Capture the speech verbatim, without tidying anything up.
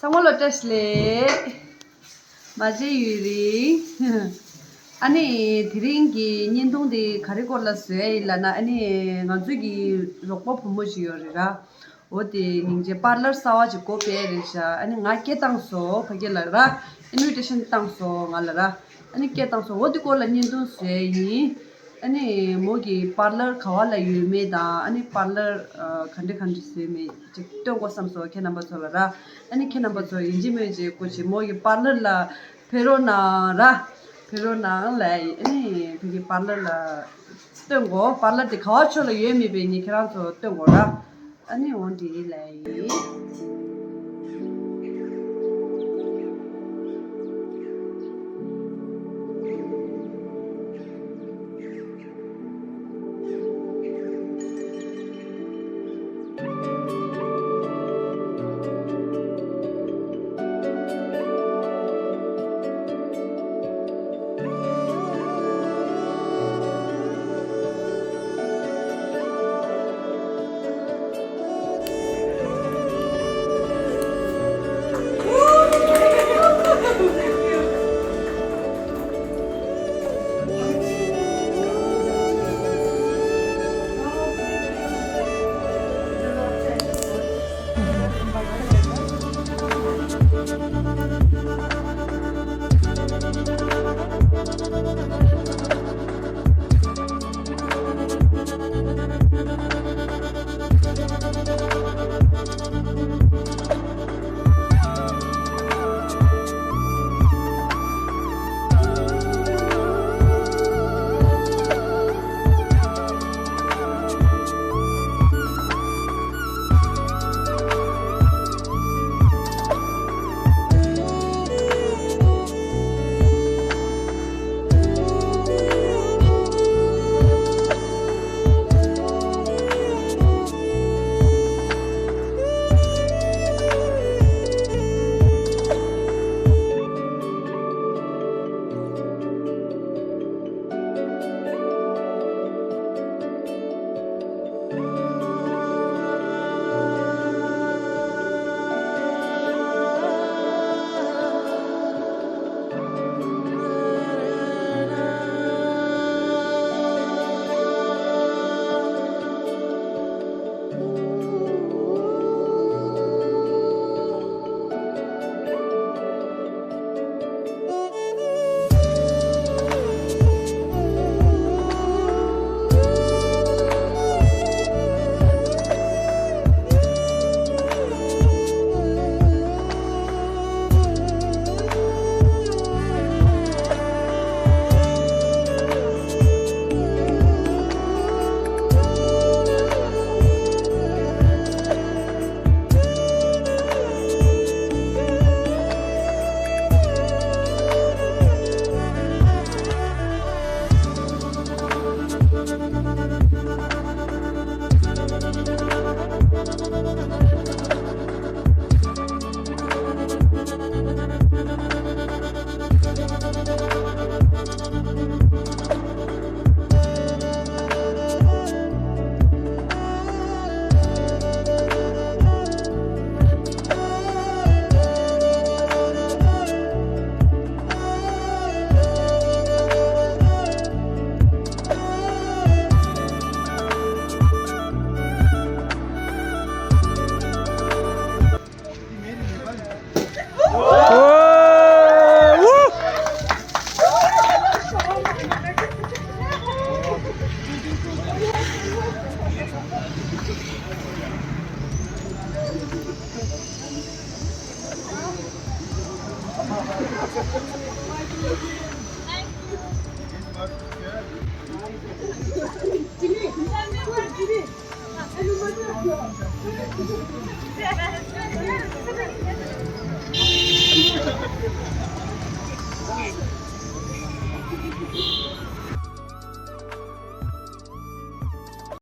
ཚང་མ་ལ་བཀྲ་ཤིས་བདེ་ལེགས། མ་མཇལ་ཡུན་རིང་། ཨ་ནི་དེ་རིང་གི་བརྙན་ཐུང་འདི་ག་རེ་སྐོར་ལ་བཟོས་ཡིན་ལབ་ན། ཨ་ནི་ང་ཚོའི་གི་རོགས་པ་བུ་མོ་ཅིག་ཡོད་རེད་ར། འོ་དེ་སྙིང་རྗེ་པར་ལར་གསར་བ་ཅིག་སྒོ་ཕྱེ་རེད་ཤག་ཨ་ནི་ང་སྐད་བཏང་སོང་ཕ་གི་ལ་ར། ཨིན་བི་ཊེ་ཤན་བཏང་སོང་ང་ལ་ར། ཨ་ནི་སྐད་བཏང་སོང་། འོ་དེ་སྐོར་ལ་བརྙན་ཐུང་བཟོས་ཡིན། ཨ་ནི་མོ་གི་པར་ལར་ག་བ་ལ་ཡོད་མེད་དང་། ཨ་ནི་པར་ལར་ག་འདྲ་ག་འདྲ་བཟོས་མེད་ཅིག་སྟོན་དགོས་བསམ་སོང་ཁྱེད་རྣམ་པ་ཚོ་ལ་ར། ཨ་ནི་ཁྱེད་རྣམ་པ་ཚོ་ཡིན་གཅིག་མིན་གཅིག་སྐུ་མཁྱེན་མོ་གི་པར་ལར་ལ་ཕེབས་རོགས་གནང་ར། ཕེབས་རོགས་གནང་ལབ་ཡིན། ཨ་ནི་ཕ་གི་པར་ལར་ལ་སྟོན་དགོས། པར་ལར་དེ་ག་བ་ཕྱོགས་ལ་ཡོད་མེད་པའི་ནི་ཁྱེད་རང་ཚོ་སྟོན་དགོས་ར། ཨ་ནི་འོ་འདི་ལ་ཡིན།